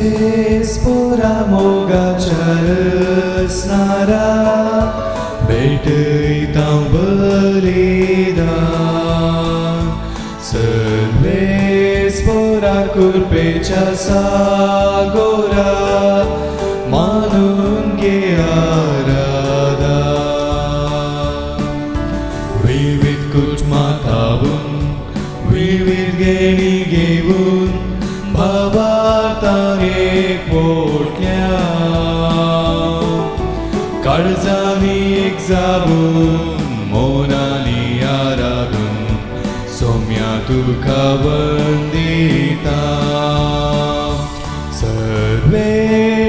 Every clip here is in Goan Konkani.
सर्वेस्पोरा मोगाच्या रचणारा भेटयता बलिदान सर्वेस्पोरा कृपेच्या सागोरा मानून घे आराधन विविध कुटुंबांतावून विविध घेणी घेवन भावार्थान एकवटल्या काळजांनी एक जावन मोनांनी आराधून सोम्या तुका वंदिता सर्वेस्पोरा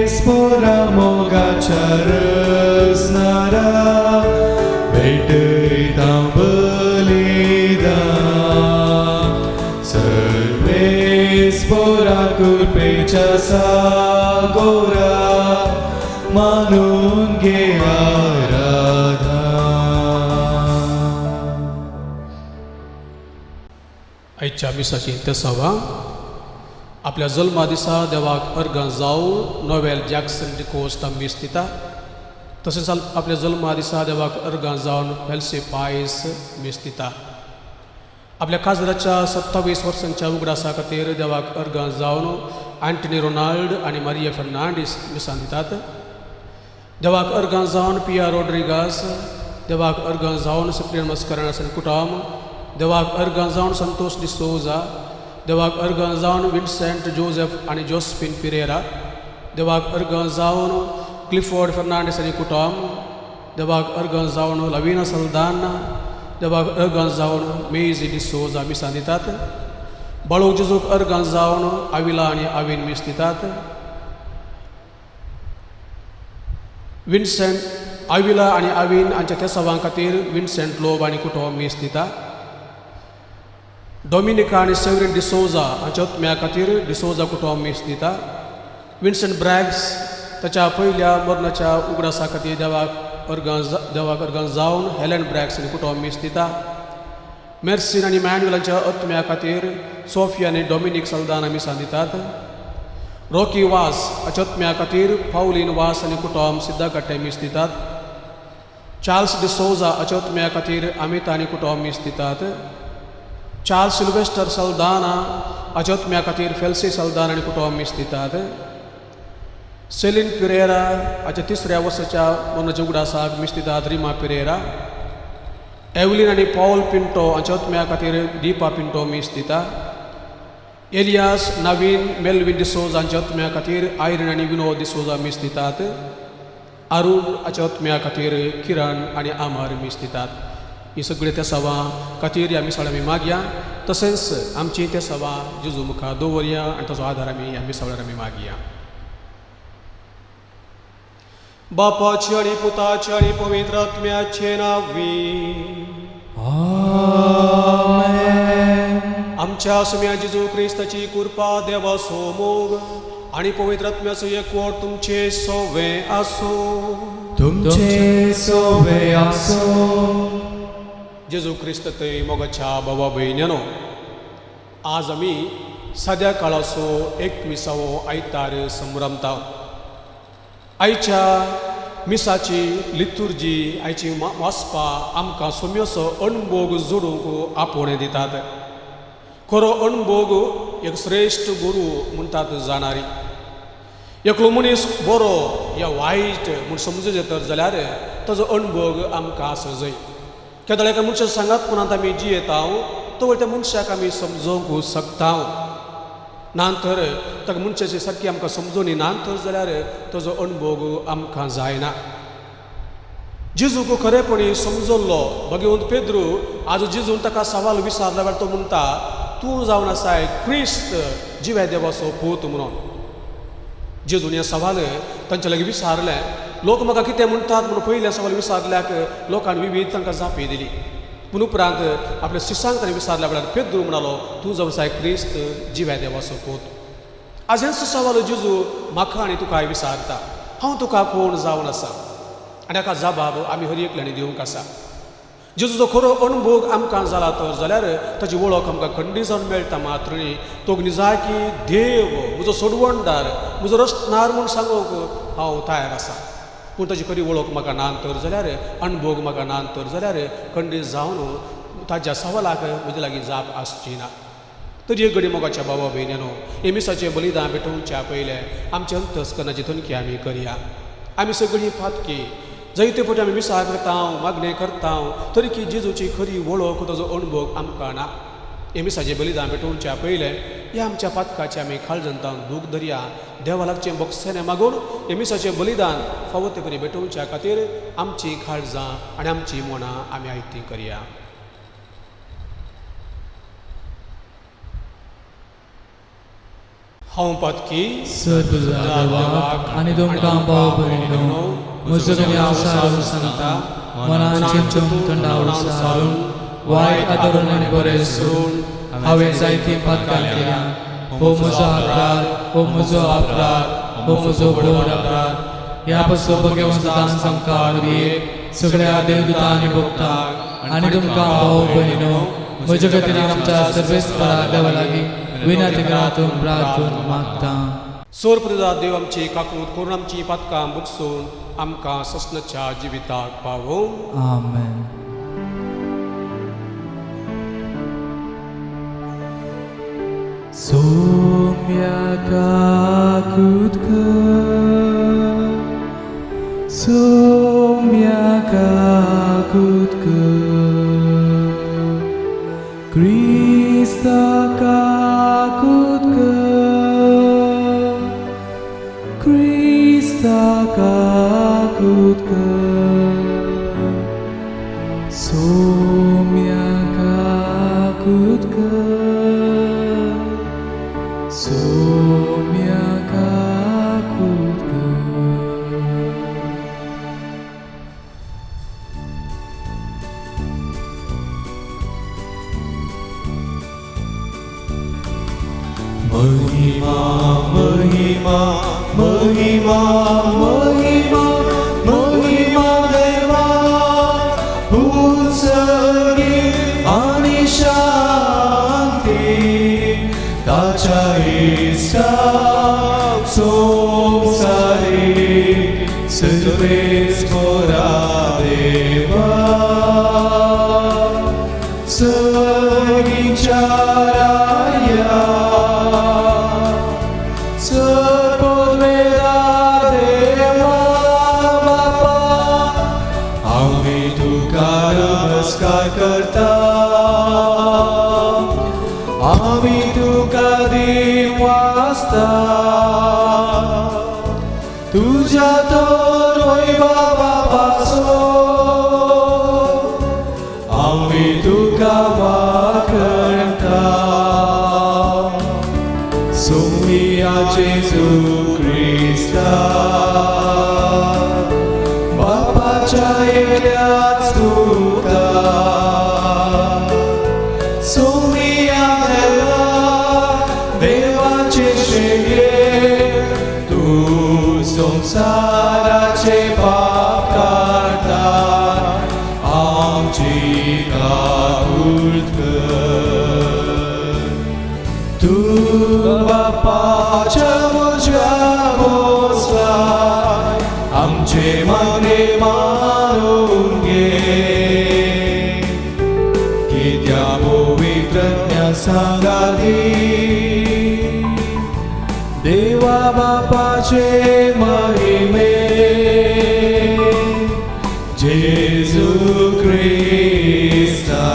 मोगाच्या रचणारा भेटयता बलिदान सर्वेस्पोरा कृपेच्या सागोरा मानून घे आराधन. आयच्या मिसाची तेसावा आपल्या जल्मा दिसा देवाक अर्गां जावं नोवेल जॅक्सन डिकोस्ता मीस दिता. तशेंच आपल्या जल्मा दिसा देवाक अर्गां जावन फेल्सी पायस मीस दिता. आपल्या काजराच्या 27 वर्सांच्या उगडासा खातीर देवाक अर्गां जावन अँटनी रोनाल्ड आनी मारिया फर्नांडीस मिसां दितात. देवाक अर्गां जावन पिया रोड्रिगास, देवाक अर्गां जावन सिप्रियन मस्करणास आनी कुटुंब, देवाक अर्गां जावन संतोष डिसोजा, देवाक अर्गां जावन विन्सेंट जोसेफ आनी जोस्फिन पिरेरा, देवाक अर्गां जावन क्लिफोर्ड फर्नांडीस आनी कुटुंब, देवाक अर्गां जावन लवीना सल्दाना, देवाक अर्गां जावन मेजी डिसोजा मिसां दितात. बाळूक जेजूक अर्गां जावन आविला आनी आवीन मीस दितात. विन्सेंट आविला आनी आवीन हांच्या तेसावां खातीर विन्सेंट लोब आनी कुटुंब मीस दिता. डॉमिनिका आनी सेवरीन डिसोजा हांच्या आत्म्या खातीर डिसोजा कुटुंब मीस दिता. विन्सेंट ब्रॅग्स ताच्या पयल्या मरणाच्या उगडासा खातीर देवाक अर्गां जावन हेलन ब्रॅग्स आनी कुटुंब मीस दिता. मेर्सीन आनी मॅन्युअल हांच्या आत्म्या खातीर सोफिया आनी डॉमिनीक सल्दाना मिसां दितात. रॉकी वास हाच्या आत्म्या खातीर पावलीन वास आनी कुटुंब सिद्धाकट्टे मीस दितात. चार्ल्स डिसोजा हाच्या आत्म्या खातीर अमिता आनी कुटुंब मीस दितात. चार्ल्स सिल्वेस्टर सल्दाना हाच्या आत्म्या खातीर फेल्सी सल्दाना आनी कुटुंब मीस दितात. सेलीन पिरेरा हाच्या तिसऱ्या वर्साच्या मरणाच्या उगडासाक मीस दितात रिमा पिरेरा. एवलीन आनी पॉल पिंटो हांच्या आत्म्या खातीर दीपा पिंटो मीस दिता. एलियास नवीन मेलवीन डिसोजा हांच्या आत्म्या खातीर आयरीन आनी विनोद डिसोजा मीस दितात. अरुण हाच्या आत्म्या खातीर किरण आनी आमर मीस दितात. ही सगळीं तेसावां खातीर ह्या मिसाळ आमी मागया. तशेंच आमची तेसावां जेजू मुखार दवरया आनी ताचो आदार आमी ह्या मिसाळार आमी मागया. बापाची आनी पुताची आनी पवित्र आत्म्याचे नांवी आमेन. आमच्या सुम्या जेजू क्रिस्ताची कृपा, देवाचो मोग आनी पवित्र आत्म्याचो एकवट तुमचे सोवे आसूं. तुमचे सोवे आसूं. जेजू क्रिस्त थंय मोगाच्या बाबा भयण्यानो, आज आमी साद्या काळाचो 21वो आयतार संभ्रमता. आयच्या मिसाची लितुर्जी, आयची वाचपा आमकां सोम्योसो अणभोग जोडूंक आपोवणें दितात. खरो अणभोग एक श्रेश्ठ गुरू म्हणटात जाणारी. एकलो मनीस बरो या वायट म्हूण समजूं तर जाल्यार ताजो अणभोग आमकां आसूं जाय. केदळ एका मनशा सांगात म्हणून आमी जियेता तो त्या मनशाक आमी समजूंक शकता ना तर ताका मनशाची सारकी आमकां समजून ना तर जाल्यार ताजो अणभोग आमकां जायना. जेजूक खरेपणी समजल्लो भगवंत पेद्रू आज जेजून ताका सवाल विचारल्या वेळार तो म्हणटा, तूं जावन आसाय क्रिस्त जिव्या देवाचो पूत म्हणून. जेजून हें सवाल तांच्या लागीं विचारलें. लोक म्हाका कितें म्हणटात म्हणून पयलें सवाल विचारल्याक लोकांनी विवीध तांकां जापी दिली. पूण उपरांत आपल्या शिसांक ताणें विचारल्या वेळार पेद्रू म्हणालो, तूं जावन आसाय क्रिस्त जिव्या देवाचो पूत. आज हेंच सवाल जेजू म्हाका आनी तुकाय विचारता, हांव तुका कोण जावन आसा? आनी हाका जबाब आमी हर एकल्यानी दिवंक आसा. जेजूचो खरो अणभोग आमकां जाला तर जाल्यार ताची वळख आमकां खंडीत जावन मेळटा. मात्र तो निजाकी देव म्हजो सोडवणदार म्हजो रचणार म्हूण सांगूंक हांव तयार आसा. पूण ताची खरी वळख म्हाका ना तर जाल्यार अणभोग म्हाका ना तर जाल्यार खंडीत जावन ताच्या सवालाक म्हजे लागीं जाप आसची ना. तर एक घडी मोगाच्या बाबा भयण्यानो हे मिसाचें बलिदान भेटोवच्या पयलें आमच्या अंतस्करणाची तनखी आमी करया. आमी सगळीं पातकी जायते फावटी आमी मिसाक वता मागणें करता तरी की जेजूची खरी वळख ताजो अणभव आमकां ना. हे मिसाचें बलिदान भेटोवच्या पयलें ह्या आमच्या पातकाचें आमी खालजंतान दूख धरया. देवा लागचें बोगसेणें मागून हे मिसाचें बलिदान फावो ते परी भेटोवच्या खातीर आमची काळजां आनी आमची मनां आमी आयतीं करया. हांव पातकी देवाक आनी तुमकां भाव भयणीनो म्हजो हांव सारून सांगता मनाचें तोंडावर सारून वायट आदरून आनी बरें सोडून हांवें जायतीं पातकां केल्यां. हो म्हजो अपराध, हो म्हजो अपराध, हो म्हजो व्हड अपराध. ह्या पासून भगवंत सामकार सगळ्या देवदूतांनी भोगता आनी तुमकां भाव भयणीनो म्हजे खातीर आमच्या सर्वेस्परा देवा लागीं विनंती करातून प्रार्थून मागता. सोरप्रदा देव आमची काकूत करून आमची पातकां बुकसून आमकां ससनाच्या जिविताक पावोवं. आमेन. सोम्या काकूत कर, सोम्या काकूत कर, क्रिस्ता काकूत कर, क्रिस्ता काकूत कर, सोम्या काकूत कर, सोम्या काकूत कर. महिमा महिमा महिमा महिमा महिमा देवा उत्सर्गी आणि शांती ताच्या इश्टा संसारी सर्वेस्परा देवा सगळींच्या राया करता आमी तुका दिवासता तुझ्या तर वैभवा पासून आमी तुका वाखणता. सोमिया जेजू क्रिस्ता बापाच्या एकल्याच तुका सोमिया देवा देवाचे शेगे तूं संवसाराचे पाप काडटा आमची काकूत कर. तूं बापाच्या म्हज्या बसला आमचे मागणे मानून घे कित्या पवित्रज्ञा सांगाती देवा बापाचे महिमे जेजू क्रिस्ता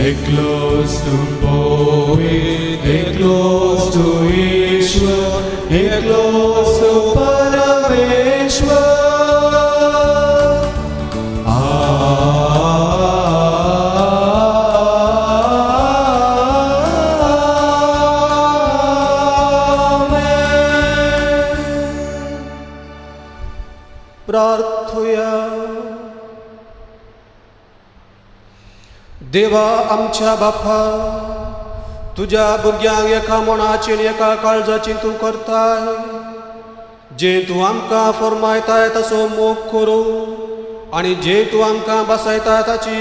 एकलोच तूं पवित्र एकलोच तूं ईश्वर एकलोच तूं परमेश्वर. प्रार्थुया. देवा आमच्या बापा तुज्या भुरग्यांक एका मनाचेर एका काळजाचेर तूं करताय जें तूं आमकां फरमायताय तसो मोग करूं आनी जे तूं आमकां बसयता ताची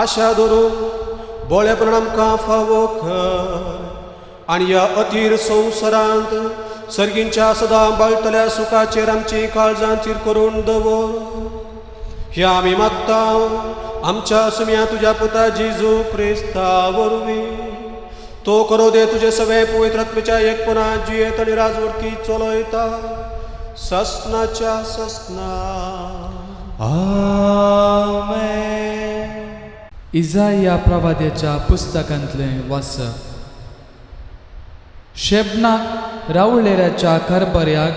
आशा धरून बळेपण आमकां फावो कर आनी ह्या अथीर संवसारांत सर्गींच्या सदां बळटल्या सुखाचेर आमची काळजां थीर करून दवर. ह्या आमी मागता आमच्या सुम्या तुज्या पुता जेजू क्रिस्ता वरवीं. तो करो दे तुजे सगळे पवित्र आत्म्याच्या एकपणात जियेत आनी राजवटकी चलयता ससनाच्या ससना. आमेन. इजाया प्रवाद्याच्या पुस्तकांतलें वाचप. शेबनाक रावळेऱ्याच्या कारभाऱ्याक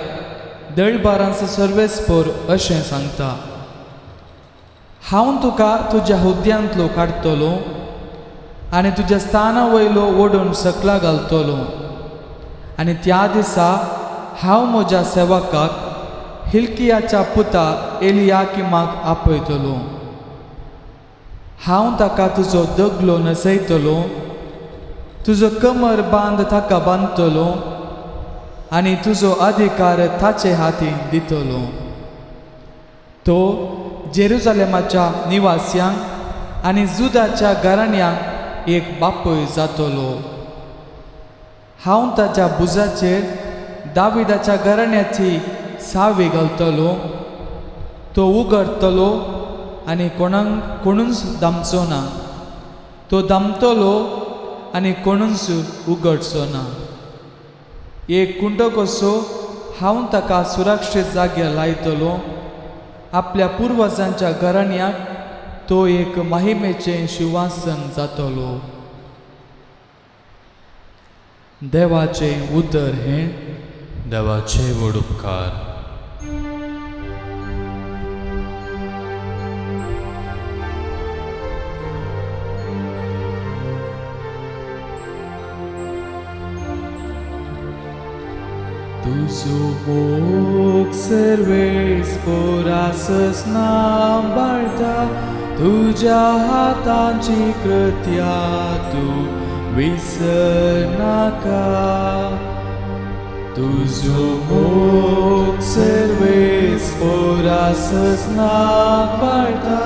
दळबारांचो सर्वेस्पोर अशें सांगता, हांव तुका तुज्या हुद्द्यांतलो काडटलो आनी तुज्या स्थाना वयलो ओडून सकला घालतलो आनी त्या दिसा हांव म्हज्या सेवकाक हिल्कियाच्या पुता एलियाकिमाक आपयतलो. हांव ताका तुजो दगलो नसयतलो, तुजो कमर बांद ताका बांदतलो आनी तुजो अधिकार ताचे हाती दितलो. तो जेरुजालेमाच्या निवास्यांक आनी जुदाच्या घराण्यांक एक बापूय जातलो. हांव ताच्या भुजाचेर दाविदाच्या घराण्याची सावी घालतलो. तो उगडटलो आनी कोणाक कोणूच दामचो ना, तो दामतलो आनी कोणूच उगडचो ना. एक कुंडो कसो हांव ताका सुरक्षीत जाग्यार लायतलो. आपल्या पुर्वजांच्या घराण्याक तो एक महिमेचें शिंवासन जातलो. देवाचें उतर हें. देवाचे व्हड उपकार. तुजो मोग सर्वेस्पोरा ससना बाळटा, तुज्या हातांची कृत्या तूं विसरनाका. तुजो मोग सर्वेस्पोरा ससना बाळटा,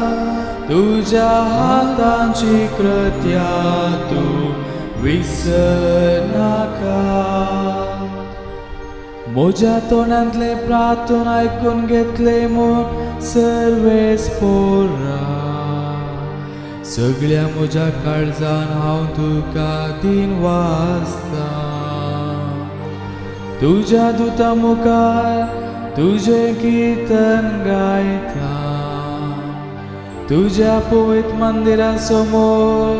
तुज्या हातांची कृत्या तूं विसरनाका. म्हज्या तोंडांतलें प्रार्थना आयकून घेतलें म्हूण सर्वेस्पोरा, सगळ्या म्हज्या काळजान हांव तुका दिन वाजता. तुज्या दुता मुखार तुजें किर्तन गायता, तुज्या पवित्र मंदिरा समोर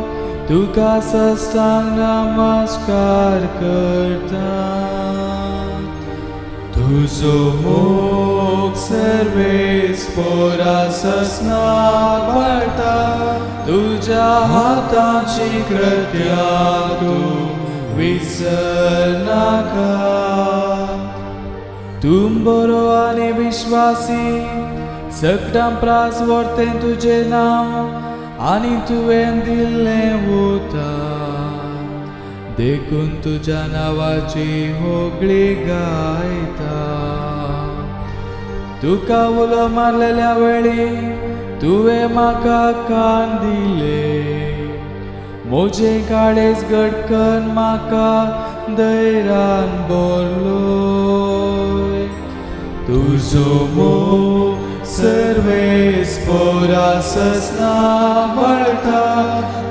तुका सष्टांग नमस्कार करता. तुजो मोग सर्वेस्पोरा ससनाक वाडटा, तुज्या हाताची कृत्या तूं विसरनाका. तूं बरो आनी विश्वासी, सगळ्यां प्रास व्हरतें तुजें नांव आनी तुवें दिल्लें उतर, देखून तुज्या नांवाची होगळी गायता. तुका उलो मारलेल्या वेळी तुवें म्हाका कान दिले, म्हजें काळीज घटकन म्हाका धैर्यान भरलो. तुजो मोग सर्वेस्पोरा ससनाक वाडटा,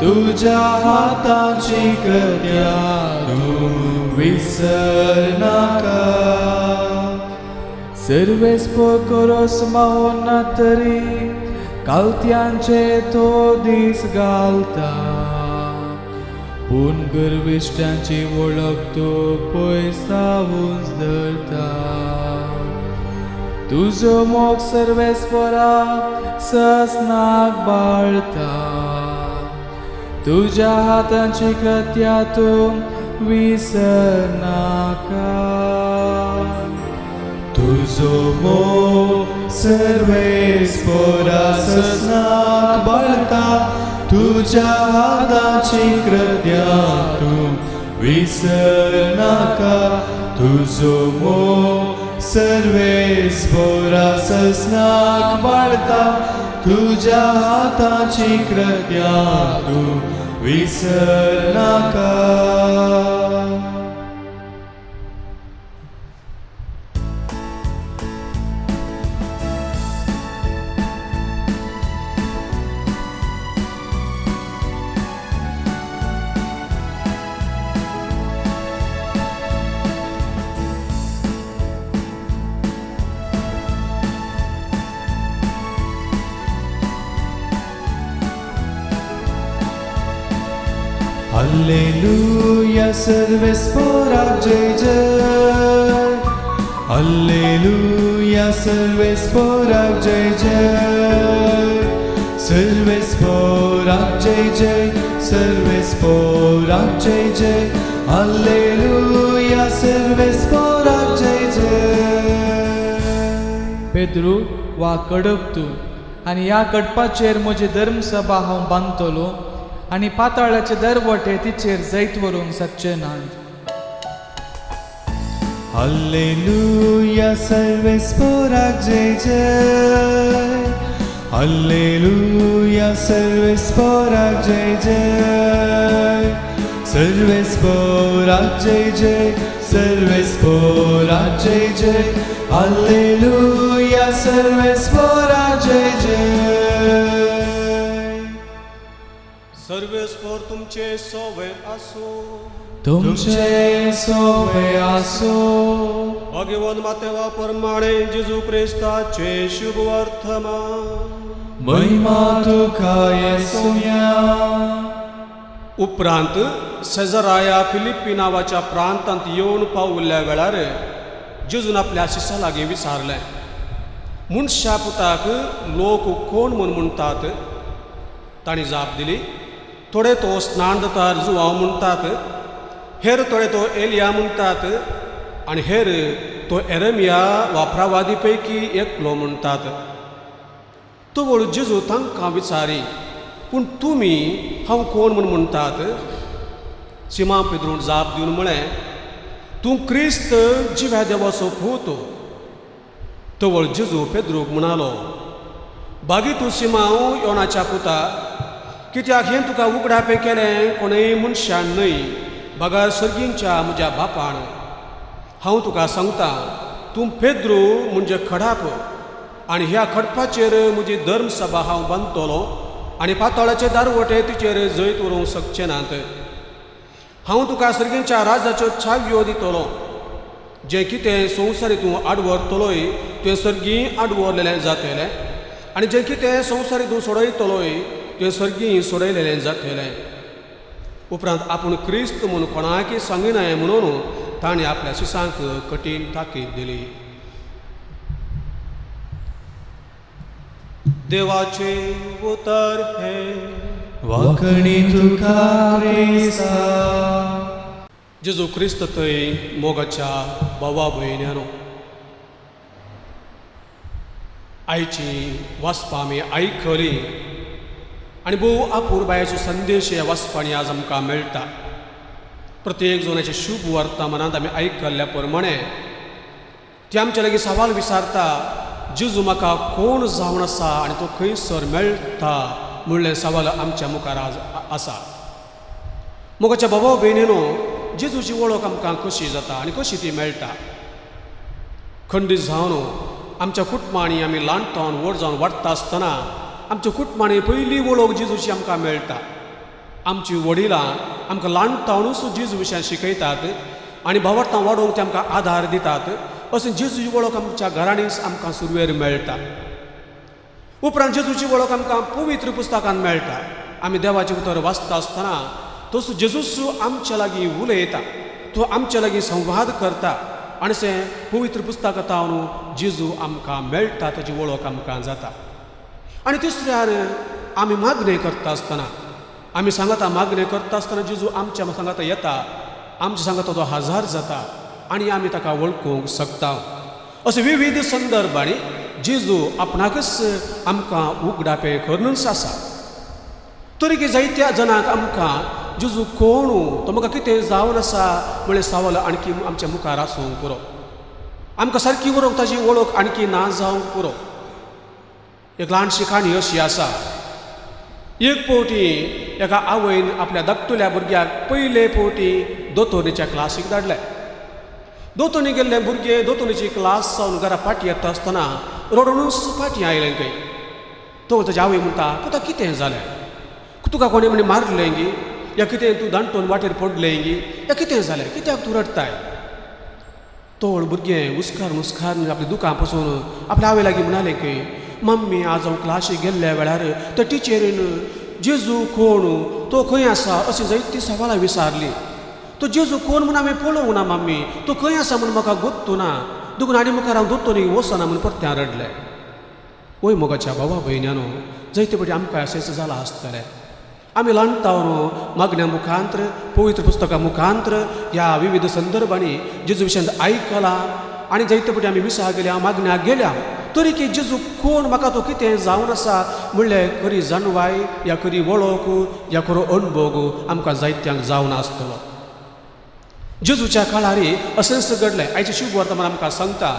तुज्या हाताची कृत्या तूं विसरनाका. सर्वेस्पोर कोरोस मावना तरी कालत्यांचे तो दीस घालता, पूण गर्विश्टांची वळख तो पयसावून धरता. तुजो मोग सर्वेस्पोरा ससनाक बाळता, तुज्या हातांची कृत्या तूं विसरनाका. तुजो मोग सर्वेस्पोरा ससनाक बाळता, तुज्या हाताची कृत्या तूं विसरनाका. तुजो मोग सर्वेस्पोरा ससनाक बाळता, तुज्या हाताची कृत्या तूं विसरनाका. Alleluia, सर्वेस्पोराक जय जय. Alleluia, सर्वेस्पोराक जय जय. सर्वेस्पोराक जय जय, सर्वेस्पोराक जय जय. Alleluia, सर्वेस्पोराक जय जय. पेद्रू वा कडप तूं आनी ह्या कडपाचेर म्हजी धर्मसभा हांव बांदतलो आनी पाताळाचे दरवटे तिचेर जैत व्हरूंक शकचे नात. Alleluia, सर्वेस्पोराक जय जय. Alleluia, सर्वेस्पोराक जय जय. सर्वेस्पोराक जय जय, सर्वेस्पोराक जय जय. Alleluia, सर्वेस्पोराक जय जय. सर्वेस्पोर तुमचे सोवे आसो, तुमचे सोवे आसो. भगवान मातेवा प्रमाणे जेजू क्रिस्ताचे शुभ वर्तमान. महिमा तुका येसुया. उपरांत सेजराया फिलिप्पी नांवाच्या प्रांतांत येवन पाविल्ल्या वेळार जेजून आपल्या शिश्या लागीं विचारलें, मनशा पुताक लोक कोण म्हूण म्हणटात? तांणी जाप दिली, थोडे तो स्नानदार जुवांव म्हणटात, हेर थोडे तो एलिया म्हणटात आनी हेर तो एरमिया वा प्रवादी पैकी एकलो म्हणटात. तवळ जेजू तांकां विचारी, पूण तुमी हांव कोण म्हूण म्हणटात? सिमा पेद्रून जाप दिवन म्हळें, तूं क्रिस्त जिव्या देवाचो पूत. तवळ जेजू पेद्रूक म्हणालो, बागी तूं सिमांव योनाच्या पुता, कित्याक हें तुका उगडापें केलें कोणूय मनशान न्हय, बगर सर्गींच्या म्हज्या बापान. हांव तुका सांगता, तूं पेद्रू म्हणजे खडाप आनी ह्या खडपाचेर म्हजी धर्मसभा हांव बांदतलो आनी पातळाचे दारवटे तिचेर जैत उरोवंक शकचे नात. हांव तुका सर्गींच्या राजाच्यो छावयो दितलो. जें कितें संवसारी तूं आडवरतलोय तें सर्गीं आडवरलेलें जातलें आनी जें कितें संवसारी तूं सोडयतलोय तें सर्गीं सोडयलेलें जातलें. उपरांत आपूण क्रिस्त म्हूण कोणाकय सांगिनाय म्हणून ताणें आपल्या शिसांक कठीण ताकीद दिली. देवाचें उतर हें. वाखणी तुका क्रिस्ता. जेजू क्रिस्त थंय मोगाच्या भावा भयण्यानो, आयची वाचपां आमी आयकली आनी भोव अपुरबायेचो संदेश ह्या वाचपांनी आज आमकां मेळटा. प्रत्येक जणाचे शुभ वर्तमानांत आमी आयकल्ल्या प्रमाणे ती आमच्या लागीं सवाल विचारता, जेजू म्हाका कोण जावन आसा आनी तो खंयसर मेळटा म्हणलें सवाल आमच्या मुखार आज आसा. मोगाच्या बाबा भयणीनो, जेजूची वळख आमकां कशी जाता आनी कशी ती मेळटा? खंडीत जावन आमच्या कुटुंबांनी आमी ल्हान जावन व्हड जावन वाडटा आसतना आमच्या कुटुंबांनी पयली वळख जेजूची आमकां मेळटा. आमची वडिलां आमकां ल्हान जावनूच जेजू विशयान शिकयतात आनी भावार्थां वाडोवंक ते आमकां आदार दितात. अशें जेजूची वळख आमच्या घरांनीच आमकां सुरवेर मेळटा. उपरांत जेजूची वळख आमकां पवित्र पुस्तकान मेळटा. आमी देवाचें उतर वाचता आसतना तसो जेजूस आमच्या लागीं उलयता, तो आमच्या लागीं संवाद करता आनी अशें पवित्र पुस्तकां तावन जेजू आमकां मेळटा, ताची वळख आमकां जाता. आनी तिसऱ्यार आमी मागणें करता आसतना, आमी सांगता मागणें करता आसतना जेजू आमच्या सांगाता येता, आमच्या सांगाता तो हजार जाता आनी आमी ताका वळखूंक शकता. अशे विविध संदर्भांनी जेजू आपणाकच आमकां उगडापें करूनच आसा. तरी जायत्या जाणांक आमकां जेजू कोण, तो म्हाका कितें जावन आसा म्हळ्ळें सवाल आणखी आमच्या मुखार आसूंक पुरो. आमकां सारकी वळख ताची वळख आणखी ना जावंक पुरो. एक ल्हानशी काणी अशी आसा. एक फावटी एका आवयन आपल्या धाकटुल्या भुरग्याक पयले फावटी दोतोरीच्या क्लासीक धाडलें. दोतोनी गेल्ले भुरगे दोतोनीची क्लास जावन घरा फाटी येता आसतना रडुनूच फाटी आयलें खंय. तो ताजी आवय म्हणटा, तुका कितें जालें? तुका कोणें म्हणे मारलें गी, या कितें तूं दांटून वाटेर पडलें गी, या कितें जालें, कित्याक तूं रडटाय? तो भुरगें हुस्कार हुस्कार आपल्या दुकां पसून आपल्या आवय लागीं म्हणालें की मम्मी, आज हांव क्लासीक गेल्ल्या वेळार त्या टिचरीन जेजू कोण, तो खंय आसा अशी जायतीं सवालां विचारलीं. तो जेजू कोण म्हूण हांवें पळोवंक ना मम्मी, तो खंय आसा म्हूण म्हाका गोत्तू ना, देखून आनी मुखार हांव दोतोनी वचना म्हूण परतें रडलें. वय मोगाच्या बाबा भयण्यानो, जायते फावटी आमकां अशेंच जालां आसतलें. आमी ल्हान तावन मागण्या मुखांत्र, पवित्र पुस्तकां मुखांत्र ह्या विविध संदर्भांनी जेजू विशयांत आयकलां आनी जायते फावटी आमी मिसाक गेल्या, मागण्याक गेल्या, तरी की जेजू कोण, म्हाका तो कितें जावन आसा म्हणल्यार खरी जाणवाय या खरी वळख या खरो अणभोग आमकां जायत्यांक जावन आसतलो. जेजूच्या काळार अशेंच घडलें. आयचें शुभ वर्तमान आमकां सांगता,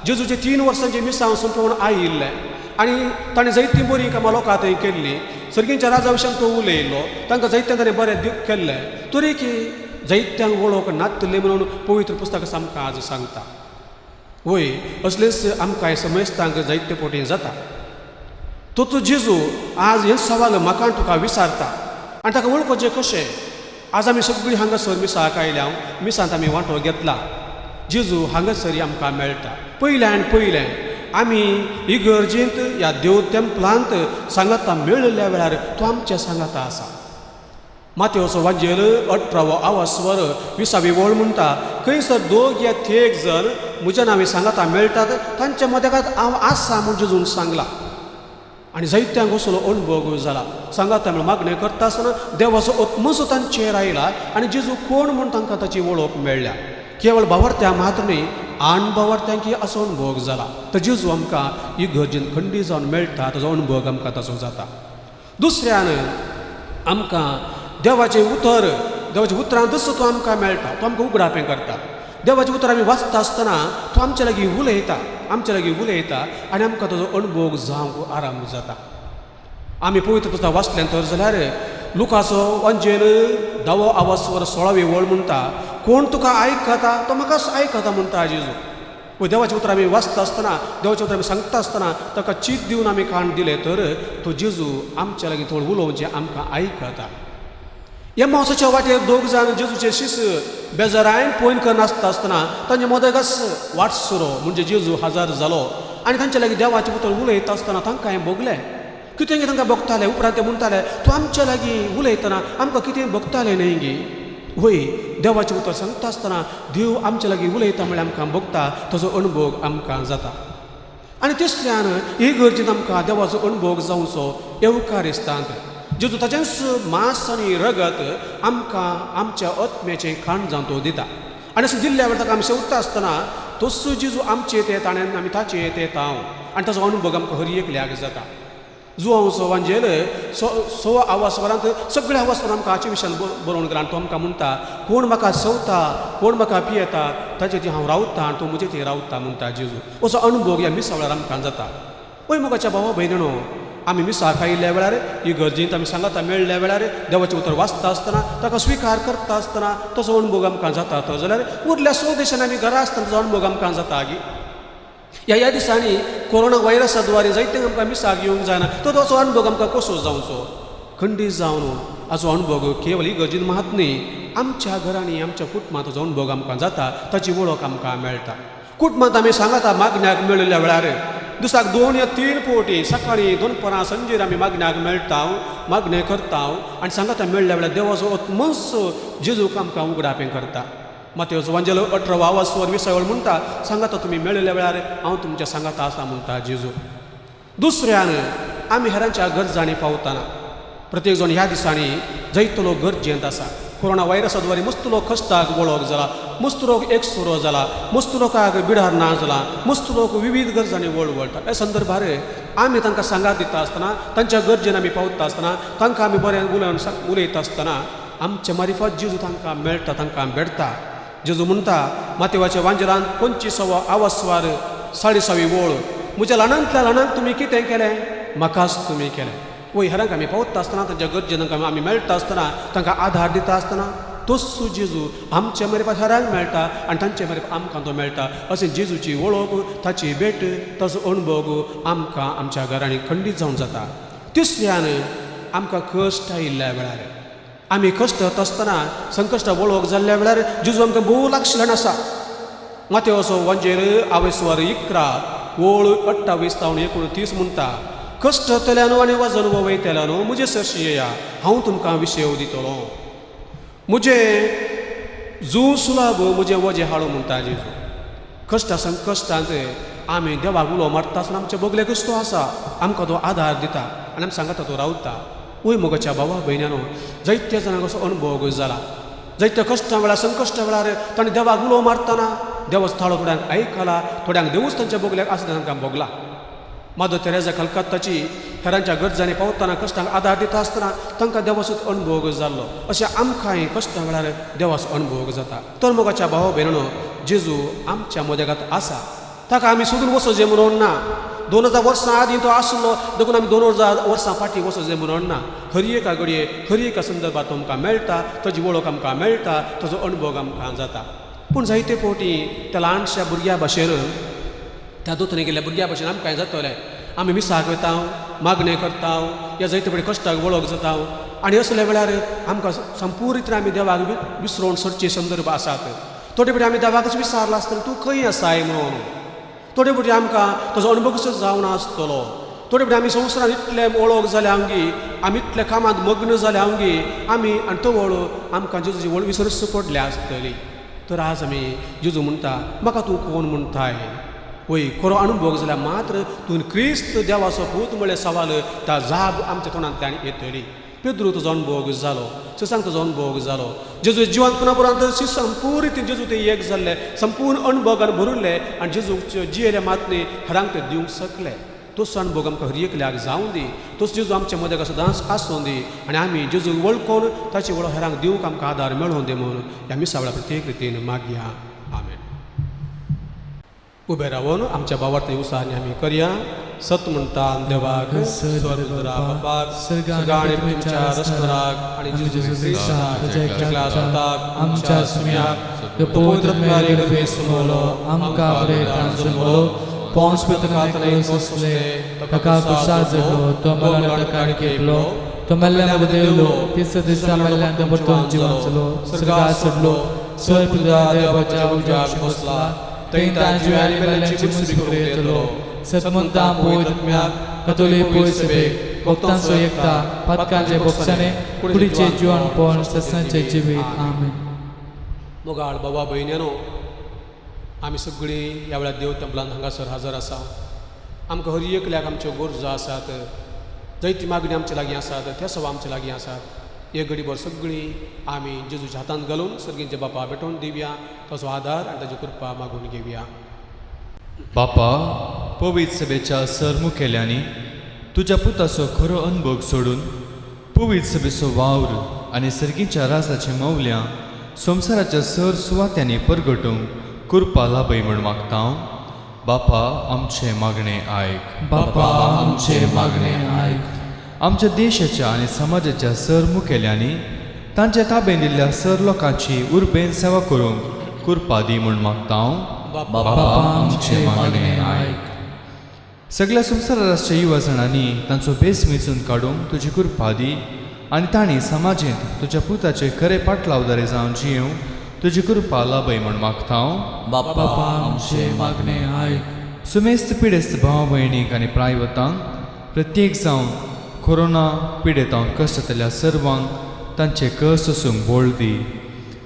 जेजूचे 3 वर्सांचें मिसांव सोंपोवन आयिल्लें आनी ताणें जायतीं बरीं कामां लोकां थंय केल्लीं. सर्गींच्या राजा विशयान तो उलयलो, तांकां जायत्यांक ताणें बरें दीक केल्लें, तरी की जायत्यांक वळख नातलें म्हणून पवित्र पुस्तक आमकां आज सांगता. वय असलेंच आमकां समजतांक जायते फावटी जाता. तोच जेजू आज हें सवाल म्हाका तुका विचारता आनी ताका वळखुचें कशें? आज आमी सगळीं हांगासर मिसाक आयल्या, मिसांत आमी वांटो घेतला, जेजू हांगासर आमकां मेळटा. पयल्यान पयलें आमी इगर्जेंत ह्या देव तेंपलांत सांगाता मेळिल्ल्या वेळार तो आमच्या सांगाता आसा. मातेवचो वाजेल 18वो आवास्वर 20वी वळ म्हणटा, खंयसर दोग या थेग जण म्हज्या नांवी सांगाता मेळटात तांच्या मदेकात हांव आसा म्हूण जेजून सांगलां. आनी जायत्यांक असलो अणभव जाला. सांगाता म्हळ्यार मागणें करता आसतना देवाचो आत्मसो तांचेर आयला आनी जेजू कोण म्हूण तांकां ताची वळख मेळ्ळ्या. केवळ बावरत्या मात्र न्ही, आन बावरत्यांकी असो अणभव जाला. तर जेजू आमकां इगर्जेन खंडी जावन मेळटा, ताजो अणभव आमकां ताचो जाता. दुसऱ्यान आमकां देवाचें उतर, देवाच्या उतरांतच तो आमकां मेळटा, तो आमकां उगडापें करता. देवाचें उतर आमी वाचता आसतना तो आमच्या लागीं उलयता, आमच्या लागीं उलयता आनी आमकां ताजो अणभव जावंक आराम जाता. आमी पवित्र पुस्तक वाचलें तर जाल्यार लुकाचो वांजेल 10वो आवास्वर 16वी वळ म्हणटा, कोण तुका आयकता तो म्हाकाच आयकता म्हणटा जेजू. देवाचें उतर आमी वाचता आसतना, देवाचें उतर आमी सांगता आसतना ताका चीत दिवन आमी कान दिलें तर तो जेजू आमच्या लागीं थोडो उलोवचें आमकां आयकता. एमावसाच्या वाटेर दोग जाण जेजूचे शिस बेजारायन पयन करनासता आसतना तांचे मदगास वाटसुरो म्हणजे जेजू हजर जालो आनी तांचे लागीं देवाचें उतर उलयता आसतना तांकां हें भोगलें. कितें तांकां भोगतालें. उपरांत ते म्हणटाले, तूं आमच्या लागीं उलयतना आमकां कितें भोगतालें न्हय गी? वय, देवाचें उतर सांगता आसतना देव आमच्या लागीं उलयता म्हळ्यार आमकां भोगता, ताजो अणभव आमकां जाता. आनी तिसऱ्यान ही गरजेन आमकां देवाचो अणभव जावचो येवकारिस्तांत जेजू ताचेंच मांस आनी रगत आमकां आमच्या आत्म्याचें खाण जावन तो दिता. आनी अशें दिल्ल्या वेळार ताका आमी सेवता आसतना तोच जेजू आमचे येता आनी आमी ताचे येता आनी ताचो अणभव आमकां हर एकल्याक जाता. जुवांवचो वांजेल 6 आवासवरांत सगळ्या आवासवर आमकां हाचे विशयान बरोवन गेला आनी तो आमकां म्हणटा, कोण म्हाका सवता, कोण म्हाका पियेता ताचे ती हांव रावता आनी तो म्हजे ती रावता म्हणटा जेजू. असो अणभव ह्या मिसा वेळार आमकां जाता. वय मोगाच्या भावा भयणीनो, आमी मिसाक आयिल्ल्या वेळार इगर्जेंत आमी सांगाता मेळ्ळ्या वेळार देवाचें उतर वाचता आसतना ताका स्विकार करता आसतना तसो अणभव आमकां जाता. तो जाल्यार उरल्या 100 देशांनी आमी घरा आसतना ताचो अणभव आमकां जाता गी. ह्या दिसांनी कोरोना व्हायरसा द्वारे जायते आमकां मिसाक येवंक जायना, तो तसो अणभव आमकां कसो जावचो? खंडीत जावन हाचो अणभव केवल इगर्जेन मात न्ही, आमच्या घरांनी आमच्या कुटुंबांत ताचो अणभव आमकां जाता, ताची वळख आमकां मेळटा. कुटुंबांत आमी सांगाता मागण्याक मेळिल्ल्या वेळार दिसाक 2 या 3 फावटी सकाळीं, दनपरां, सांजेर आमी मागण्याक मेळटा, मागणें करता आनी सांगाता मेळ्ळ्या वेळार देवाचो आत्मोच जेजूक आमकां उगडापें करता. मातेवचो वांजेल 18वो आवास्वर 20 वळ म्हणटा, सांगाता तुमी मेळिल्ल्या वेळार हांव तुमच्या सांगाता आसा म्हणटा जेजू. दुसऱ्यान आमी हेरांच्या गरजांनी पावतना प्रत्येक जण ह्या दिसांनी जायतो लोक गरजेंत आसा. कोरोना व्हायरसा द्वारे मस्त लोक खस्ताक वळख जाला, मस्त लोक एकसुरो जाला, मस्त लोकांक बिडार ना जाला, मस्त लोक विविध गरजांनी वळवळटा. ह्या संदर्भार आमी तांकां सांगात दिता आसतना, तांच्या गरजेन आमी पावता आसतना, तांकां आमी बरें उलोवन उलयता आसतना आमच्या मारिफात जेजू तांकां मेळटा, तांकां भेटता. जेजू म्हणटा मातेवाच्या वांजेलांत 25वो आवास्वार 6.5वी वळ, म्हज्या ल्हानांतल्या ल्हानांक तुमी कितें केलें म्हाकाच तुमी केलें. वय हेरांक आमी पावता आसतना तांच्या गरजेन तांकां आमी मेळटा आसतना तांकां आधार दिता आसतना तोच जेजू आमचे मरेपाक हेरांक मेळटा आनी तांचे मरेप आमकां तो मेळटा. अशें जेजूची वळख, ताची भेट, ताचो अणभव आमकां आमच्या घरांनी खंडीत जावन जाता. तिसऱ्यान आमकां कश्ट आयिल्ल्या वेळार आमी कश्ट आसतना संकश्ट वळख जाल्ल्या वेळार जेजू आमकां भोव लागशिल्ल्यान आसा. मातेवसो वंजेर आवयस्वर 11 ओळ 28 जावन 29 म्हणटा, कश्ट जातल्यानो आनी वजन वयतल्यानो म्हजे सरशी येया, हांव तुमकां विशेव दितलो. म्हजें जू सुलाब म्हजें वजें हाडू म्हणटा जेजू. कश्ट संकश्टांत आमी देवाक उलो मारता आसतना आमच्या बगलेकच तो आसा, आमकां तो आदार दिता आनी आमी सांगता तो रावता. वय मोगाच्या भावा भयण्यानो, जायत्या जाणांक असो अणभव जाला. जायत्या कश्टां वेळार संकश्टा वेळार ताणें देवाक उलो मारतना देवाचो थाळो थोड्यांक आयकला, थोड्यांक देवूच तांच्या बगल्याक आसा तांकां भोगला. मादर तेरेजा कलकत्ताची हेरांच्या गरजांनी पावतना कश्टांक आदार दिता आसतना तांकां देवाचो अणभव जाल्लो. अशें आमकांय कश्टां वेळार देवाचो अणभव जाता. तर मोगाच्या भावा भयणो, जेजू आमच्या मदेगात आसा, ताका आमी सोदून वचो म्हणून ना. 2000 वर्सां आदीं तो आसलो देखून आमी 2000 वर्सां फाटीं वचो म्हणून ना. हर एका घडये हर एका संदर्भात तो आमकां मेळटा, ताजी वळख आमकां मेळटा, ताजो अणभव आमकां जाता. पूण जायते फावटी त्या ल्हानश्या भुरग्या भाशेन, त्या दोतोनी गेल्ल्या भुरग्या भाशेन आमकां जातलें. आमी मिसाक वयता, मागणें करता, ह्या जायते फावटी कश्टाक वळख जाता आनी असल्या वेळार आमकां संपूर्ण रितीन आमी देवाक विसरोवन सरचे संदर्भ आसात. थोडे फावटी आमी देवाकच विचारलां आसतलें, तूं खंय आसाय म्हणून. थोडे फावटी आमकां ताजो अणभवच जावन आसतलो. थोडे फावटी आमी संवसारांत इतले वळख जाल्या आमगी, आमी इतल्या कामांत मग्न जाल्या आमगी आमी आनी तो वळ आमकां जेजूची वळ विसरच पडल्या आसतली. तर आज आमी जेजू म्हणटा, म्हाका तूं कोण म्हणटाय? वय खरो अणभव जाल्यार मात्र तूं क्रिस्त देवाचो पूत म्हळ्ळें सवाल त्या जाब आमच्या तोंडांतल्यान येतली. पेद्रू तुजो अणभव जालो, ससांक तुजो अणभव जालो. जेजू जिवंतपणा उपरांत संपूर्ण रितीन जेजू ते एक जाल्ले, संपूर्ण अणभवान भरिल्ले आनी जेजूक जियेले मात न्ही हेरांक ते दिवंक शकले. तोच अणभव आमकां हर एकल्याक जावं दी, तोच जेजू आमच्या मदेक सदांच आसूं दी आनी आमी जेजूक वळखून ताची वळख हेरांक दिवंक आमकां आदार मेळोवन दी म्हणून ह्या मिसा वेळार प्रत्येक रितीन मागया. आमेन. उबे रावन आमच्या भावार्थ उसांनी आमी करया. सत म्हणटा देवाक, बापाक, सगळ्या तुमच्या रस्त्याक आनी जेजू क्रिस्ताक स्वताक आमच्या सुम्याक पवित्र सुमलो आमकां बरें जमलो पोंस पेत्रांतले सोंसले ताका कुसा जगलो तो मरणान ताका खेपलो तो मेल्ल्या मदें देवलो तिसऱ्या दिसा मेल्ल्यान परतून जिवन जालो स्वर्गार चडलो स्वर्ग देवाच्या उज्याक बसला थंय तांची आनी मेल्ल्यांची मुस्ती करूंक येतलो. सतमंता पवित्र कतोली पवित्र सभेक भक्तांचो एकता पातकांचे भोगसाणे कुडीचे जिवनपण सत्सांचे जिवीत. आमेन. मोगाळ बाबा भयण्यानो, आमी सगळीं ह्या वेळार देव तेंपलान हांगासर हजर आसा. आमकां हर एकल्याक आमच्यो गरजो आसात, जायती मागणी आमचे लागीं आसात, त्या सवा आमचे लागीं आसात. एक घडीभर सगळीं आमी जेजूच्या हातांत घालून सर्गींच्या बापा भेटोवन दिवया, ताचो आदार आनी ताची कृपा मागून घेवया. बापा, पवित्र सभेच्या सर मुखेल्यांनी तुज्या पुताचो खरो अनभोग सोडून पवित्र सभेचो वावर आनी सर्गीच्या राजाचीं मौल्यां संवसाराच्या सर सुवात्यांनी परगटूंक कृपा लाभय म्हूण मागता. बापा, आमचें मागणें आयक. बापा, आमचें मागणें आयक. आमच्या देशाच्या आनी समाजाच्या सर मुखेल्यांनी तांच्या ताबेन दिल्ल्या सर लोकांची उर्बेन सेवा करूंक कृपा दी म्हूण मागता. बापा, आमचें मागणें आयक. सगळ्या संवसाराच्या युवा जाणांनी तांचो भेस मेजून काडूंक तुजी कृपा दी आनी तांणी समाजेंत तुज्या पुताचे खरे पाटलावदारे जावन जियेवंक तुजी कृपा लाभय म्हूण मागता. बापा, आमचें मागणें आयक. सुमेस्त पिडेस्त भाव भयणीक आनी प्रायवतांक प्रत्येक जावन कोरोना पिडेतावन कश्ट जातल्या सर्वांक तांचे कश्ट सोसूंक बळ दी.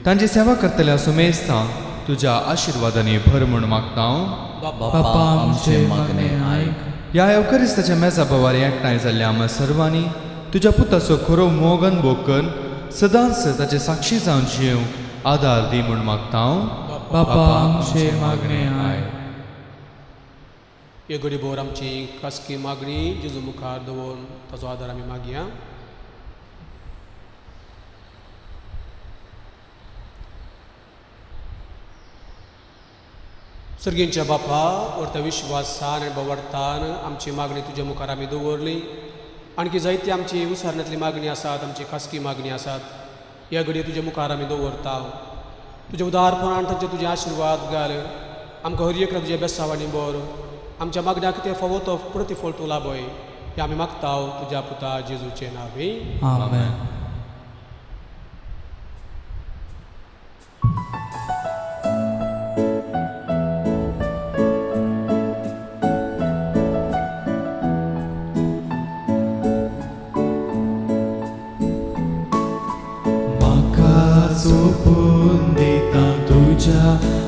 तांची सेवा करतल्या सुमेस्तांक तुज्या आशिर्वादांनी भर म्हूण मागता. बापा, आमचें मागणें आयक. ह्या एवकरिस्ताच्या मेजा बोवार एकठांय जाल्ल्या आमकां सर्वांनी तुज्या पुताचो खरो मोग अनभोग करून सदांच ताचे साक्षी जावन जियेवंक आदार दी म्हूण मागता. बापा, आमचें मागणें आयक. एक घडीभर आमची खासगी मागणी जेजू मुखार दवरून ताचो आदार आमी मागया. सर्गींच्या बापा व्हडत्या विश्वासान आनी बवडतान आमची मागणी तुज्या मुखार आमी दवरली. आणखी जायती आमची उसारण्यांतली मागणी आसात, आमची खासगी मागणी आसात, ह्या घडये तुज्या मुखार आमी दवरता. तुज्या उदारपणान तांचे तुजे आशिर्वाद घाल. आमकां हर एकल्या तुज्या बेसावांनी बर आमच्या मागण्याक ते फावो तो प्रतिफळ तूं लाभय हें आमी मागता तुज्या पुता जेजूचे नांवी. आमेन. सोपून दिता तुज्या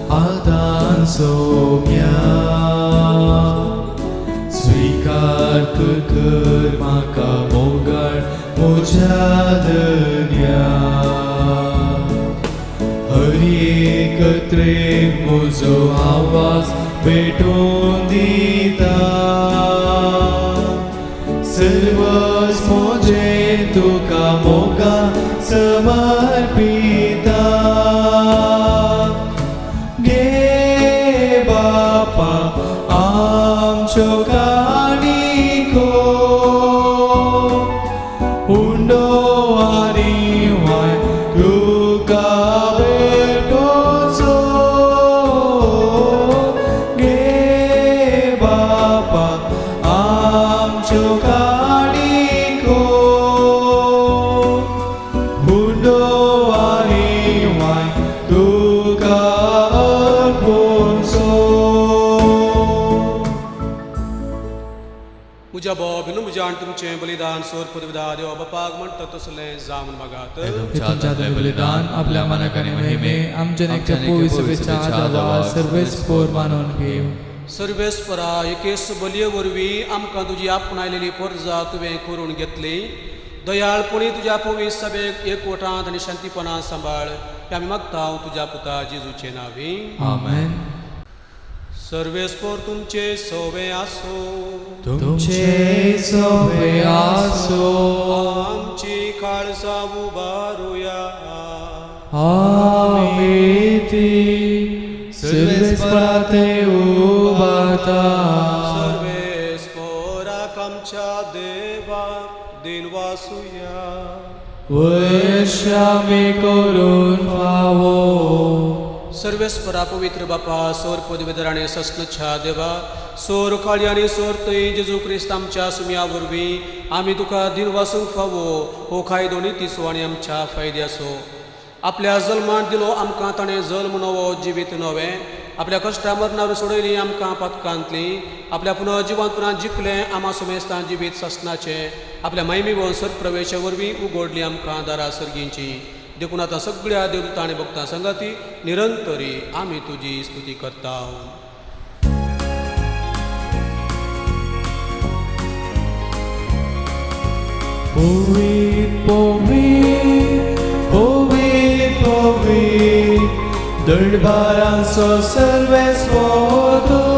हातान सोम्या, स्विकार कर म्हाका मोगाळ म्हज्या दर्या. हर एकत्रे म्हजो आवाज पेटोवन दिता, सर्वस म्हजें तुका मोगा समर्पिता. गे बापा आमच्यो काणिको उंडो आनी वाय तुका भेटोचो. गे बापा आमच्यो काणिको उंडो आनी वाय तुका अर्पुचो. म्हज्या भाव म्हज्या आनी तुमचें बलिदान सोर पदविदा देवा बापाक म्हणटा तसलें जावन मागात. तुमच्या बलिदान आपल्या मनाक आनी महिमे आमच्या नेकच्या पवित्र सभेच्या आदावा सर्वेच पोर मानून घेव. सर्वेस्परा एकेस बलये वरवीं आमकां तुजी आपणायलेली परजा तुवें करून घेतली. दयाळपणी तुज्या पवित्र सभेक एकवटांत आनी शांतीपणान सांबाळ हें आमी मागता तुज्या पुता जेजूचे नांवी. आमेन. सर्वेस्पर तुमचे सोवे आसो. तुमचे सोवे आसो. आमची काळजां उबारुया. आमी ती सर्वेस्परा ते उबारता. सर्वेस्पराक आमच्या देवाक दिनवासुया. वयशामी करून फावो. सर्वेस्परा पवित्र बापा सोर पदवेदर आनी सस्नच्छा देवा सोर काळी आनी सोर थंय जेजू क्रिस्त आमच्या सुम्या वरवीं आमी तुका दिनवासूंक फावो हो कायदो नितीचो आनी आमच्या फायद्याचो. आपल्या जल्मान दिलो आमकां ताणें जल्म नवो जिवीत नवें, आपल्या कश्टा मरणार सोडयली आमकां पातकांतली, आपल्या पुनर्जिवंतपणान जिखलें आमा सुमेस्तां जिवीत ससनाचें, आपल्या महिमीवन सरप्रवेशा वरवीं उगडली आमकां दारां सर्गींची. देखून आतां सगळ्या देवदूतां आनी भक्तां संगाती निरंतरी आमी तुजी स्तुती करता. पवित्र पवित्र पवित्र पवित्र दडबारांचो सर्वेस्पर तूं,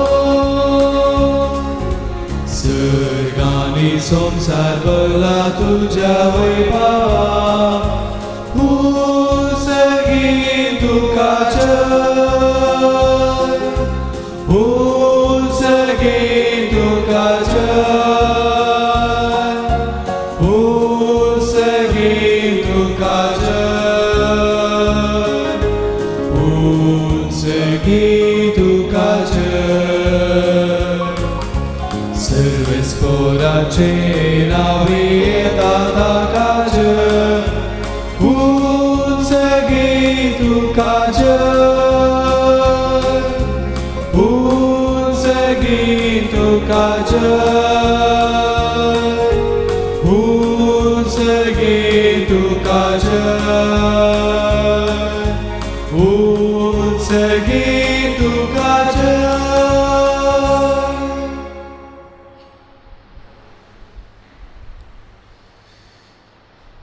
सर्गांनी संवसार भरला तुज्या वैभवा. उंचगी तुका जय, उंचगी तुका जय, उंचगी तुका जय, उंचगी तुका जय. सर्वेस्पराचे नांवी येता ताका जय, उंचगी तुका जय, उंचगी तुका जय, उंचगी तुका जय, उंचगी तुका जय.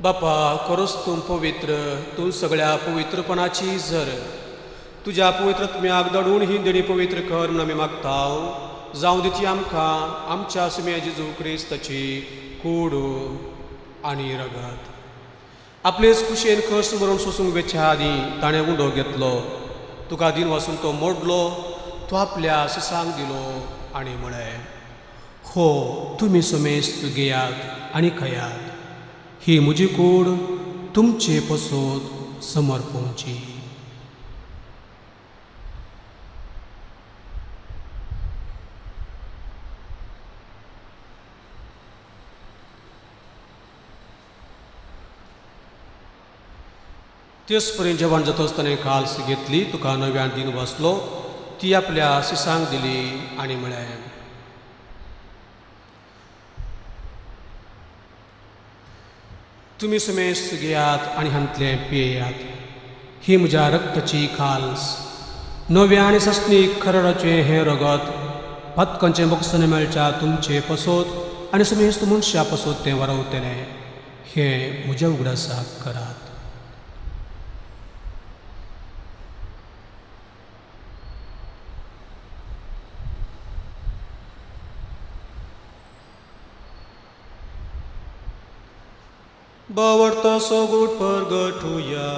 बापा खरोच तूं पवित्र, तूं सगळ्या पवित्रपणाची झर. तुज्या पवित्रत्म्याक दडून ही देणी पवित्र कर म्हणून आमी मागता. जावं दी ती आमकां आमच्या सुम्या जेजू क्रिस्ताची कूड आनी रगत. आपलेच कुशेन कश्ट मरून सोसूंक वेच्या आदीं ताणें उंडो घेतलो, तुका दिन वासून तो मोडलो, तो आपल्या शिसांक दिलो आनी म्हळें, हो तुमी समेस्त घेयात आनी खायात, ही म्हजी कूड तुमचे पसत समर्पणची. तेच परी जेवण जाता आसतना काल्स घेतली, तुका नव्यान दिन बसलो, ती आपल्या शिसांक दिली आनी म्हळें, तुमी समेस्त घेयात आनी हांतलें पियेयात, ही म्हज्या रक्ताची खाल्स, नव्या आनी सस्नीक खरडाचें हें रगत पातकांचें बक्षण मेळच्या तुमचे पसत आनी समेस्त मनशा पसत तें वरवतलें. हें म्हज्या उगडासाक करात. बावडता सोगूट परगटुया.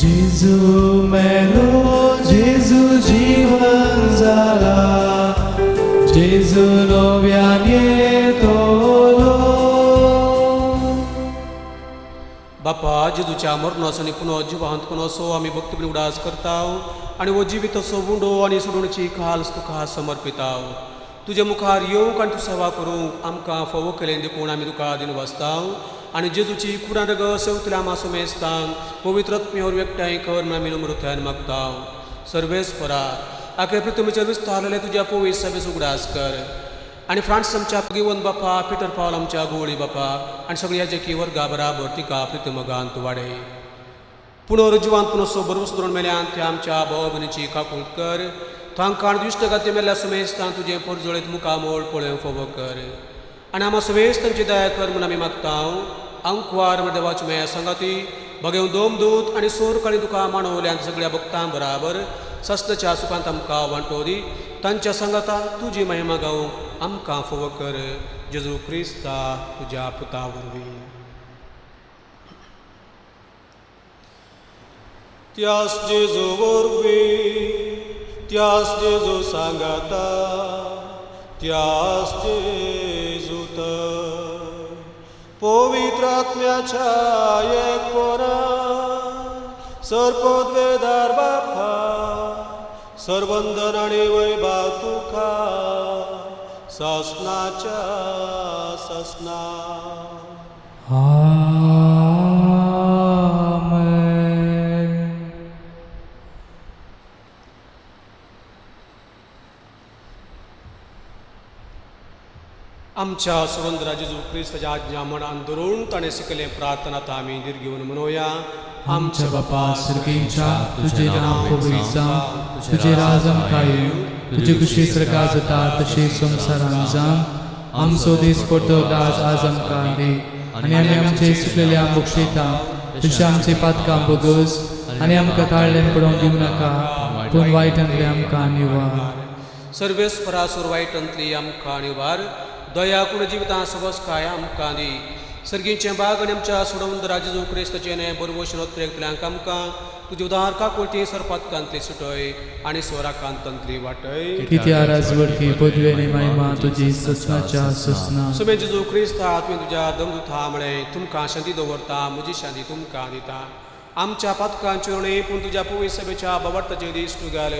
जेजू मेलो, जेजू जीवन जाला, जेजू नव्यान येतलो. बापा, जेजूच्या मरणाचो आनी पुनः जिवांत पुनसो आमी भक्तीपणी उडास करता आनी हो जिविताचो उंडो आनी सोडवणेची खाल्स तुका समर्पिता. तुजे मुखार येवंक आनी तूं सेवा करूंक आमकां फावो केलें देखून आमी तुका दिन वाचता आनी जेजूची कुडान रगत सेवतल्या आमा समेस्तांक पवित्र आत्म्यावर एकठांय कर म्हूण आमी नम्रतायेन मागता. सर्वेस्परा, आखे पृथ्वीचेर विस्तारलेले तुज्या पवित्र सभेचो उगडास कर आनी फ्रांस आमच्या गिवन बापा, पिटर पावल आमच्या गोवळी बापा आनी सगळ्या जेकी वर्गा बराबर तिका प्रितमगांत वाडय. पुनर्जिवांत पुनसो बरवस धरून मेल्यान त्या आमच्या भाव भयणीची काकूट कर. तांकां दुश्ट गाती मेल्ल्या समेस्तान तुजें परजळीत मुखामोळ पळोवंक फावो कर आनी आमा समेस्तांची दया कर म्हूण आमी मागता. आंकवार देवाची मेया सांगाती बगेव दोमदूत आनी सोर काळी तुका मानवल्यान सगळ्या भक्तां बराबर सस्तच्या सुखांत आमकां वांटो दी. तांच्या सांगाता तुजी महिमा गावंक आमकां फावो कर. जेजू क्रिस्ता तुज्या पुता वरवीं. त्यास जेजू वरवीं, त्यास जेजू सांगाता, त्यास जेजू तर पवित्र आत्म्याच्या एकपणान सर्पद्वेदार बापा सर्वंदन आनी वैभव तुका ससनाच्या ससना. आमेन. आमच्या सुरेंद्र जेजू क्रिस्ताच्या आज्ञा मनान धरून ताणें शिकलें प्रार्थना आतां आमी धीर घेवन म्हणोया. आमच्या बापा सर्गीच्या, तुजें नांव पवित्र जावं, तुजें राज आमकां येवं, तुजी खुशी स्वर्गात जाता तशी संवसारांत जावं. आमचो दीस पडटो दास आज आमकां दी आनी आमी आमचे चुकलेल्या बक्षयता तशें आमचे पातकां बोगस आनी आमकां ताळ्ळें पडोवंक दिवं नाका, पूण वायटांतलें आमकां निवार. सर्वेस्परासूर वायटांतली आमकां निवार. दया कुण जिवितां सबसकाय आमकां दी. सर्गीचें बाग आनी आमच्या सोडवंदरा जेजू क्रिस्ताचें न्हय बरवश रोत्रेकल्यांक आमकां तुजी उदार काकुळटी सरपातकांतली सुटय आनी स्वराकांतांतली वाटय. कित्या राजवडकी पदवी आनी महिमा तुजी ससनाच्या ससना. सुमे जेजू क्रिस्ता, तुवें तुज्या दमदुता म्हळें, तुमकां शांती दवरता, म्हजी शांती तुमकां दिता. आमच्या पातकांच्यो न्हय पूण तुज्या पवित्र सभेच्या बाबडताचे दीस तूं घाल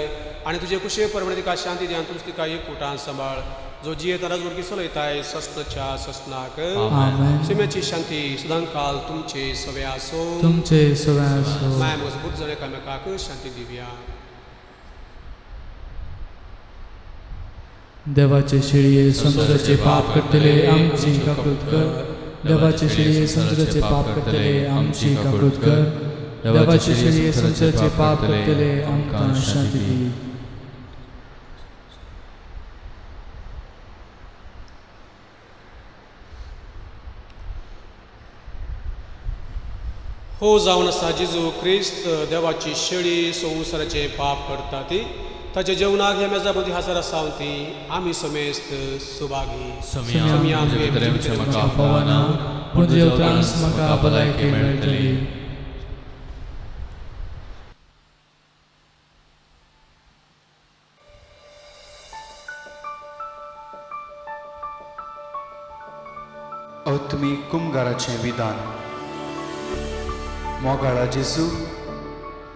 आनी तुजे कुशे प्रमाणे तिका शांती दी आनी तूंच तिका एककुटान सांबाळ, जो जियेता राजवडकी चलयताय ससनाच्या ससनाक. आमेन. शिम्याची शांती सदांकाल तुमचे सवे आसो. तुमचे सवे आसो. माय मजबूत जाण एकामेकाक शांती दिवया. देवाचे शिळये संवसाराचे पाप करतले आमची काकूट कर. देवाचे शिळये संवसाराचे पाप करतले आमची काकूट कर. देवाचे शिळये संवसाराचे पाप करतले आमकां शांती दी. हो जावन आसा जेजू क्रिस्त देवाची शेळी संवसाराचे पाप करता ती ताच्या जेवणाक ह्या मेजा मदीं हजर आसा ती आमी समेस्त सुभागी. म्हाका फावना, पूण तुज्या उतरांच म्हाका भलायकी मेळटली. आत्मीक कुमगाराचें विधान. मोगाळा जेजू,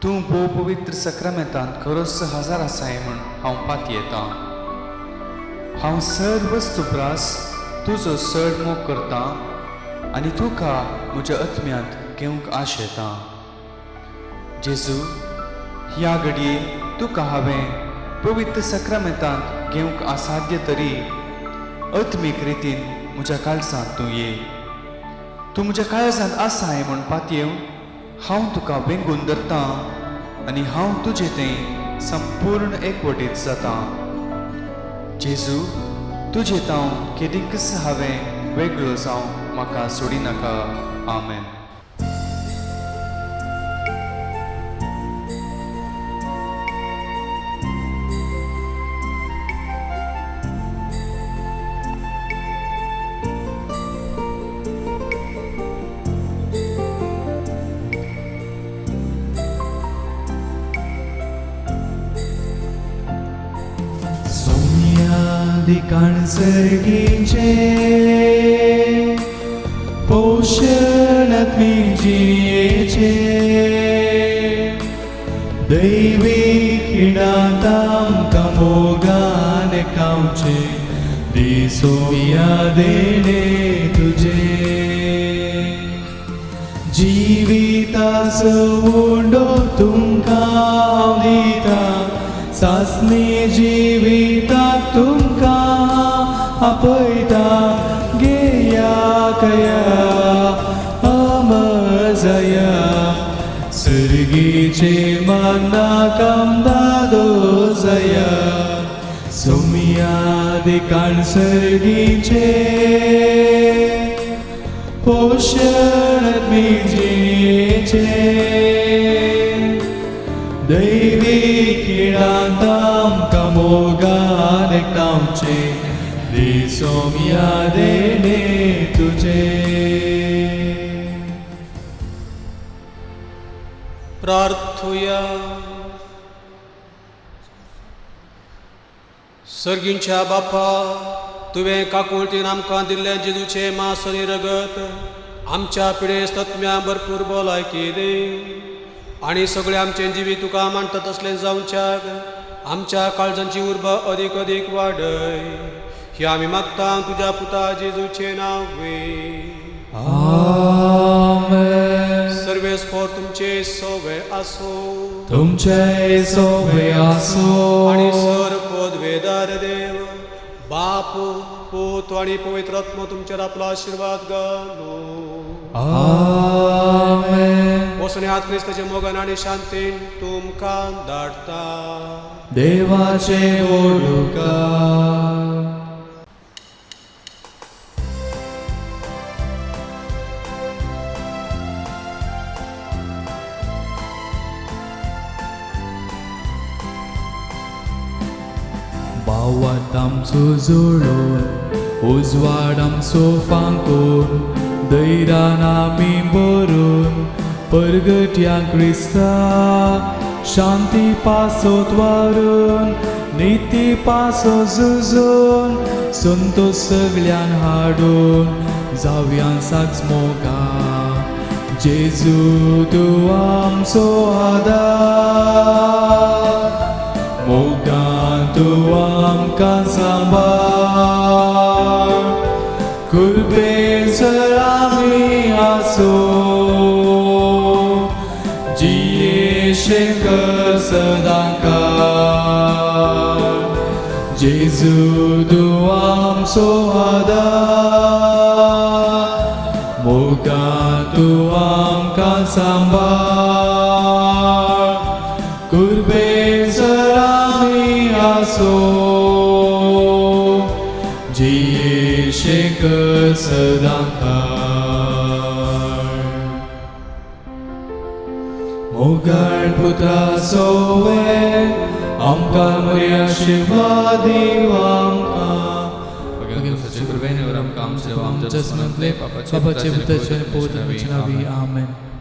तूं भोव पवित्र सक्रामेंतांत खरोच हजार आसाय म्हूण हांव पातयेतां. हांव सर्व वस्तू प्रास तुजो चड मोग करतां आनी तुका म्हज्या आत्म्यांत घेवंक आशेतां. जेजू, ह्या घडये तुका हांवें पवित्र सक्रामेंतांत घेवंक असाध्य तरी आत्मीक रितीन म्हज्या काळजांत तूं ये. तूं म्हज्या काळजांत आसाय म्हूण पातयेवन हांव तुका वेंगून धरतां आनी हांव तुजें तें संपूर्ण एकवटीत जाता. जेजू, तुजें तांव केदींकच हांवें वेगळो जावं म्हाका सोडिनाका. आमेन. दिकाण सर्गीचे पोशण आत्मीक जिणेचे दैवी खिणांत आमकां मोगान खावचे दिसोया देणे तुजे. जिविताचो उंडो तुमकां हांव दिता, सासणी जिविताक तुमकां आपयता. घेया कया अमर जाया, सर्गीचे मना कामदादो जाया. सोमिया दिकाण सर्गीचे पोशण आत्मीक जिणेचे दैवी खिणांत आमकां मोगान एकठांवचे दिसोमिया देणे तुजे. प्रार्थुया. सर्गींच्या बापा, तुवें काकुळटीन आमकां दिल्लें जेजूचें मांस आनी रगत आमच्या पिडेस्त आत्म्या भरपूर भलायकी दी आनी सगळें आमचें जिवीत तुका मानता तसलें जावच्याक आमच्या काळजांची उर्बा अदीक अदीक वाडय. ही आमी मागता तुज्या पुता जेजूचें नांव. आमेन. सर्वेस्पोर तुमचे सोवे आसो. तुमचे सोवे आसो. आनी सर पदवेदार देव बाप पूत आनी पवित्र आत्मो तुमचेर आपलो आशिर्वाद घालूं. आमेन. वसण्यात क्रिस्ताच्या मोगान आनी शांतीन तुमकां धाडटा. देवाचे ओडुका. भावात आमचो जोडून उजवाड आमचो फांकून दैरान आमी भरून परगट्या क्रिस्ता शांती पासोत वारून निती पासो झुजून संतोष सगल्यान हाडून जावयान साक्ष मोगा. जेजू तूं आमचो आदार, मोगान तूं आमकां सांबाळ, कुर्बेसर आमी आसो जियेशे कर सदां काळ. जेजू तूं आमचो आदार, मोगान तूं आमकां सांबाळ, कुर्बेसर आमी आसो जियेशे कर सदां काळ. मोगाळ पुत्रा सोवे आमकां मर्या आशिर्वाद दीव आमकां. आमच्या स्मरणले बाबाचे पुताचे आनी पवित्र आत्म्याचे नांवी. आमेन.